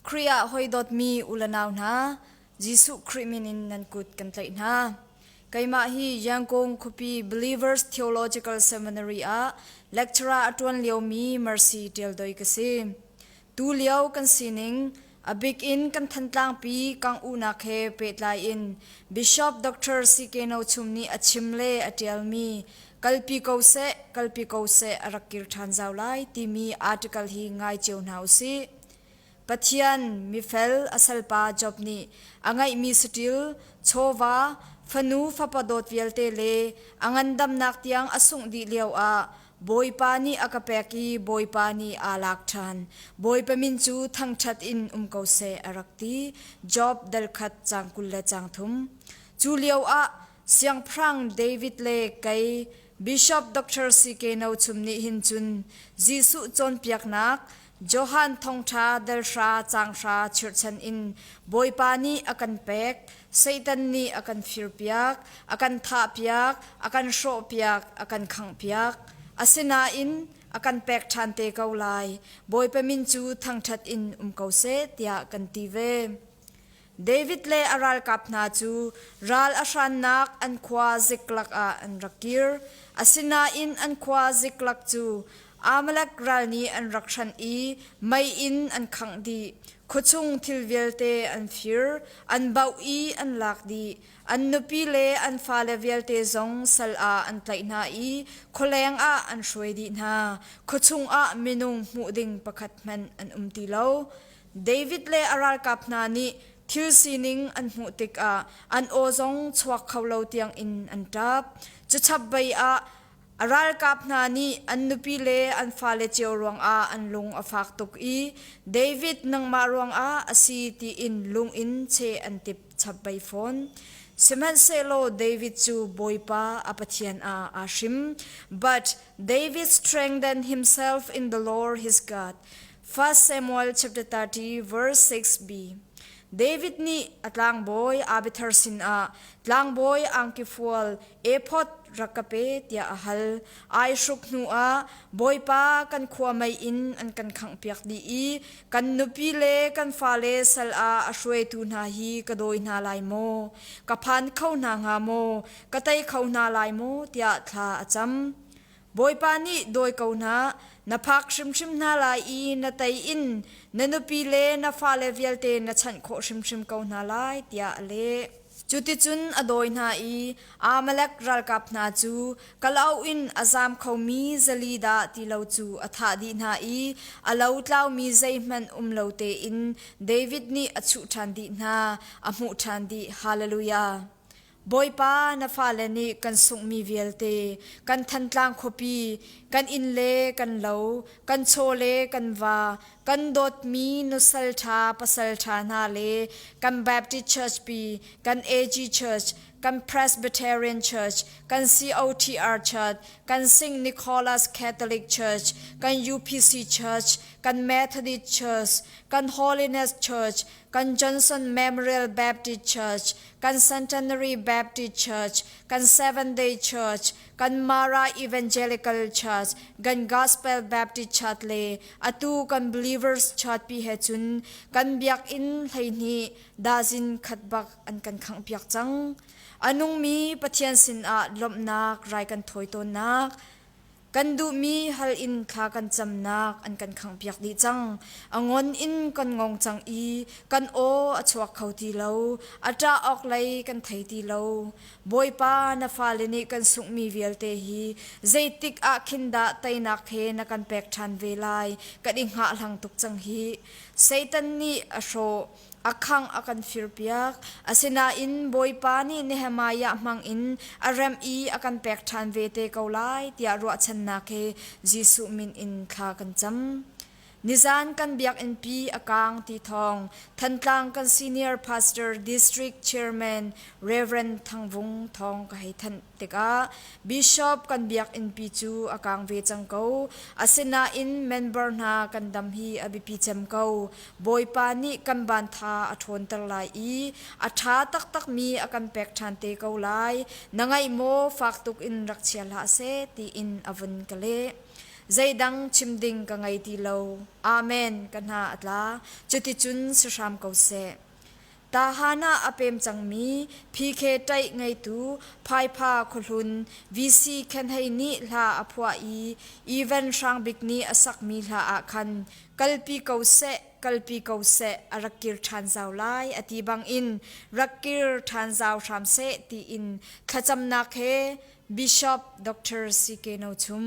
Khrih ah hawi dawtmi u le nau hna, Jesuh Khrih min in nan kut kan tlaih hna. Keimah hi Yangon khuapi Believers Theological Seminary ah lecturer a ṭuan liomi Mercy Ṭial Doi ka si. Tu lio kan sining, a bik in kan Thantlangpi kangh-uhnak he pehtlai in Bishop Dr. C.K. No Chum nih a chim le a ṭialmi Kalpi ko seh, kalpi ko seh a rak kir ṭhan zau lai timi article hi ngai cio hna usih. Pathian mifel a salpa Job nih a ngeihmi saṭil, chawva, fanu fapa dawt vialte le a ngandamnak tiang a sungh dih lioah Bawipa nih a ka pek i Bawipa nih aa lak ṭhan. Bawipa min cu thangṭhat in um ko seh a rak ti. Job dal khat caang 20 le caang thum. Cu lioah Siangpahrang David le kei Bishop Dr. C.K. No Chum nih hin cun Jesuh cawnpiaknak Johan thawngṭha dal hra caang hra chirhchan in Bawipa nih a kan pek, Satan nih a kan firpiak, a kan thahpiak, a kan hrawhpiak, a kan khanghpiak. Asinain a kan pek ṭhan te ko lai. Bawipa min cu thangṭhat in um ko seh tiah kan ti ve. David le a ralkap hna cu ral a hrannak an khua Ziklag ah an rak kir. Asinain an khua Ziklag cu Amalek ral nih an rak hranh i mei in an khangh dih. Khuachung thil vialte an fir, an bauh i an lak dih. An nupi le an fale vialte zong sal ah an tlaih hna i khualeng ah an hruai dih hna. Khuachung ah minung hmuh ding pakhat hmanh an um ti lo. David le a ralkap hna nih thil sining an hmuh tikah an aw zong chuak kho lo tiangin an ṭap. Cuchap bei ah a ralkap hna nih an nupi le an fale cio ruangah an lung a fak tuk i David nangmah ruangah a si tiin lung in cheh an tip chap bei fawn. Sihmanhsehlaw David cu Bawipa a Pathian ah aa hrim. But David strengthened himself in the Lord his God. 1 Samuel chapter 30 verse 6b David nih a tlangbawi Abiathar sinah tlangbawi angki fual ephod rak ka pe tiah a hal. Ai hruk hnuah Bawipa kan khua mei in an kan khanghpiak dih i kan nupi le kan fale sal ah a hruaitu hna hi ka dawi hna lai maw? Ka phan kho hna hnga maw? Ka tei kho hna lai maw? tiah thla a cam. Bawipa nih dawi ko hna, na phak hrimhrim hna lai i na tei in na nupi le na fale vialte na chanh khawh hrimhrim ko hna lai, tiah a leh. Cuticun a dawi hna i Amalek ralkap hna cu kalauk in a zam khomi zali dah ti lo cu a thah dih hna i a lotlaumi zeihmanh um lo tein David nih a chuh ṭhan dih hna, a hmuh ṭhan dih. Hallelujah. Bawipa, na fale nih kan sunghmi vialte, kan Thantlang khuapi, kan inn le kan lo, kan chaw le kan va, kan dawtmi nusal ṭha pasal ṭha hna le kan Baptist Church pi, kan AG Church, kan Presbyterian Church, kan COTR Church, kan St. Nicholas Catholic Church, kan UPC Church, kan Methodist Church, kan Holiness Church, kan Johnson Memorial Baptist Church, kan Centenary Baptist Church, kan Seventh Day Church, kan Mara Evangelical Church, kan Gospel Baptist Church le atu kan Believers Church pi he cun kan biakinn 12 dazin khat bak an kan khanghpiak cang. A nungmi Pathian sinah lawmhnak rai kan thawi tawnnak Kan duhmi hal in thla kan camnak an kan khanghpiak dih cang. A ngon in kan ngong cang i kan aw a chuak kho ti lo. A ṭah awk lei kan thei ti lo. Bawipa, na fale nih kan sunghmi vialte hi zeitik ah khin dah teinak he na kan pek ṭhan ve lai? Kan i hngahhlang tuk cang hih. Satan nih a hrawh. A khangh a kan firpiak. Asinain Bawipa nih Nehemiah hmangin a remh i a kan pek ṭhan ve te ko lai tiah ruahchannak he Jesuh min in thla kan cam. Nizan kan biakinnpi a kaang ti thawng Thantlang kan senior pastor district chairman Reverend Thang Vung thawng ka hei thanh. Tikah Bishop kan biakinnpi cu a kaang ve cang ko. Asinain member hna kan dam hi a biapi cem ko. Bawipa nih kan bantha a ṭhawnter lai i a ṭha taktakmi a kan pek ṭhan te ko lai. Na ngaih maw fak tuk in rak chia hlah seh tiin a vun ka leh. Zeidang chim ding ka ngei ti lo. Amen ka hna a tla. Cuticun si hram ko seh. Tahan ah a pem cangmi PK ṭaih ngeitu Phaipha khuahlun VC Khenhei nih hla a phuah i Evan Hrang Bik nih a sakmi hla ah khan kalpi ko seh, kalpi ko seh, a rak kir ṭhan zau lai a ti bangin rak kir ṭhan zau hram seh tiin thlacamnak he Bishop Dr. CK No Chum.